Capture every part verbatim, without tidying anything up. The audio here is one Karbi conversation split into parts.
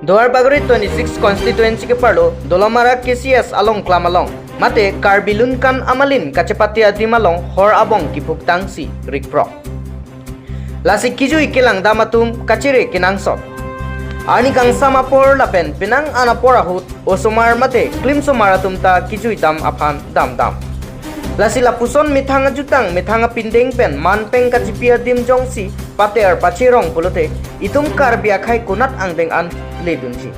Duar Bagori twenty-six constituency keparlo Dolamara K C S along klam along mate Karbi Lunkan Amalin kachepate adim along hor abong kiphuktangsi rikprok. Lasi kijui kelangdam atum kachere kenangsot. Arni kangsam apor lapen penang an apor ahut osomar mate klimsomar atum ta kijuidam aphan damdam. Lasi lapuson methang ajutang methang apindeng pen manpeng kachipi adim jongsi pater pacherong pulote itum Karbi akhei konat angdeng an ledunji.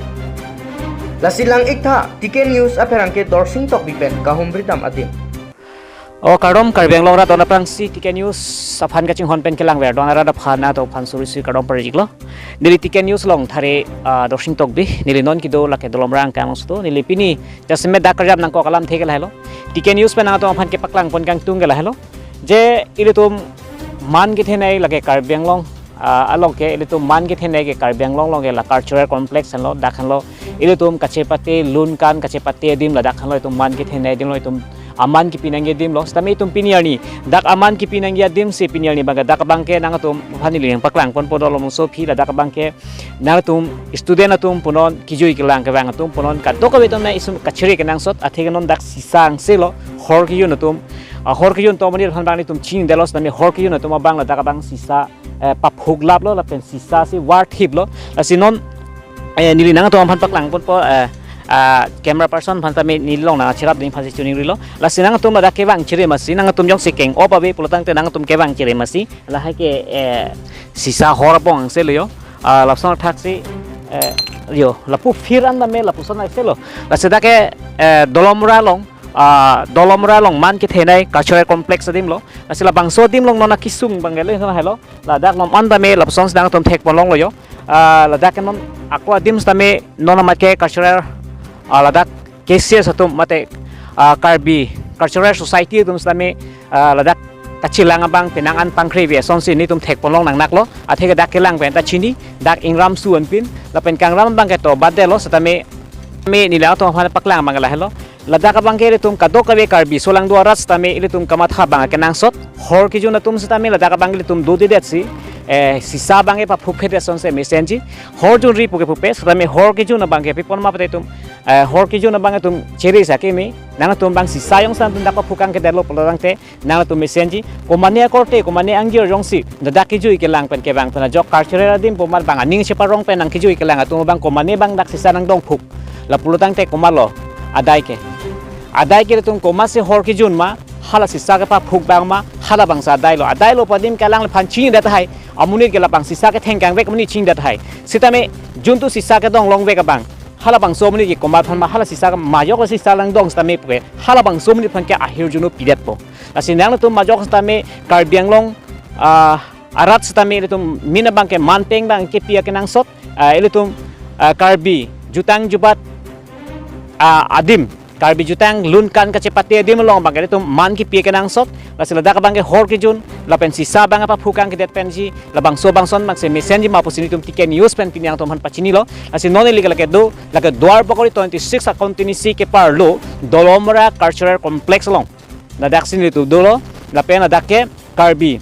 Lasi lang-iktha T K News apherangke Dorsing Tokbi pen kahumridam adim. O kardom, Karbi Anglong arat aphrangsi T K News aphan kachinghon pen kelangver don arat aphan ato aphan suri suri kardom parjiklo. Neli T K News along thare, ah, Dorsing Tokbi, neli non kedo lake Dolamara angkang along suto, neli pini jasemet dak karjap nangkok alamthe ke lahelo. T K News pen nangtum aphan kepaklang pon kangtung ke lahelo. Je ilitum man kethenei lake Karbi Anglong, ah, along ke ilitum man kethenei ke Karbi Anglong along ke la cultural complex henlo, dak henlo. Ilitum kachepate, lunkan kachepate adim ladak henlo, itum man kethenei adim lo, itum aman kipi nangji adim lo. Sitame itum pini arni dak aman kipi nangji adim si pini arni abangke dak abangke nangtum aphan neli nangpaklang pon pon dolo mungso aphi, ladak abangke nangtum student atum punon, kijui kelang kevang atum punon, kadokave atum na isum kachere kenangsot, athe ke non dak sisa angse lo, hor kijun atum, ah, hor kijun atum amonit aphan abang nelitum chinidetlo, sitame hor kijun atum abang ladak abang sisa, eh, paphuklaplo lapen sisa si varthiplo. Lasi non, eh, neli nangtum aphan paklang ponpo, eh, ah, camera person aphan tame neli along nangcherap ding aphansi choningrilo. Lasi nangtum ladak kevang chere masi, nangtum jongsi keng-op ave pulotangte nangtum kevang chere masi, lahai ke, eh, sisa hor abong angse lo yo. Ah, lapuson thaksi, eh, yo, lapu phir an tame lapuson angse lo. Lasi dak ke, eh, Dolamara along, ah, Dolamara along man kethenei cultural complex adim lo. Lasi labangso adim along non akesung abangke lo, helo. Ladak non an tame lapuson si nangtum thek pon longlo yo. Ah, ladak ke non ako adim sitame non amat ke cultural, ah, ladak K C S atum mate, ah, Karbi Cultural Society atum sitame, ah, ladak kachelang abang penang an pangkrevi asonsi nelitum thek pon long nangnaklo. Athe ke dak kelang pen ta chini, dak ingram su anpin, lapen kangram abangke to batdetlo, sitame me neli nangtum aphan paklang abang lahelo. Ladak abangke ilitum kadokave Karbi solangdo arat sitame ilitum kamatha abang kenangsot. Hor kijun atum sitame ladak abang ilitum dodedetsi, eh, sisa abangke paphukphedet asonsi mesenji. Hor junri puke pupe, sitame hor kijun abangke pi pon ma pute itum, eh, hor kijun abang itum chere sa keme, nangtum abang sisa jongsi nangtum dak paphukang kedetlo pulotangte, nangtum mesenji, komane akorte, komane angjir jongsi, ladak kijui kelang pen kevang pen ajok cultural adim pu amat abang aning cheparong pen nangkijui kelang atum abang komane abang dak sisa nangdongphuk. Lapulotangte komatlo adai ke. Adai ke ilitum komatsi hor kijun ma, hala sisa kepaphuk abang ma, halabangso adai lo. Adai lo pu adim ke alangliphan chinidet tahai, amonit ke labang sisa kethengkang vek amonit chinidet tahai. Sitame juntu sisa kedong longvek abang, halabangso amonit ke komat aphan ma, hala sisa ke majok sisa nangdong sitame puke, halabangso amonit aphan ke ahirjuno pidetpo. Lasi nangtum majok sitame Karbi Anglong, ah, arat sitame ilitum min abangke manpeng abang kepi akenangsot, ah, ilitum, ah, Karbi jutang jubat, ah, adim, Karbi jutang lunkan kachepate adim along abangke ilitum man kipi akenangsot. Lasi ladak abangke hor kijun lapen sisa abang paphukang kedet pensi labangso bangson abangsi mesenji ma pusi nelitum T K News pen pini nangtum aphan pachinilo. Lasi non neli ke lake do, lake Duar Bagori twenty-six a constituency keparlo Dolamara Cultural Complex along. Ladaksi nelitum dolo, lapen ladak ke Karbi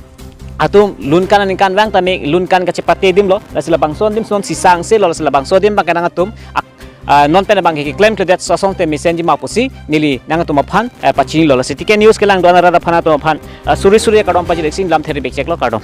atum lunkan aningkanvang tame lunkan kachepate adim lo. Lasi labangso adim son sisa angse lo, lasi labangso adim abangke nangtum ak-, ah, non pen abangke keklemkledet asonte mesenji ma pusi neli nangtum aphan, eh, pachinilo. Lasi T K News kelang don arat aphan atum aphan, ah, suri suri kardom pajir-iksin lamthe ri bek cheklo, kardom.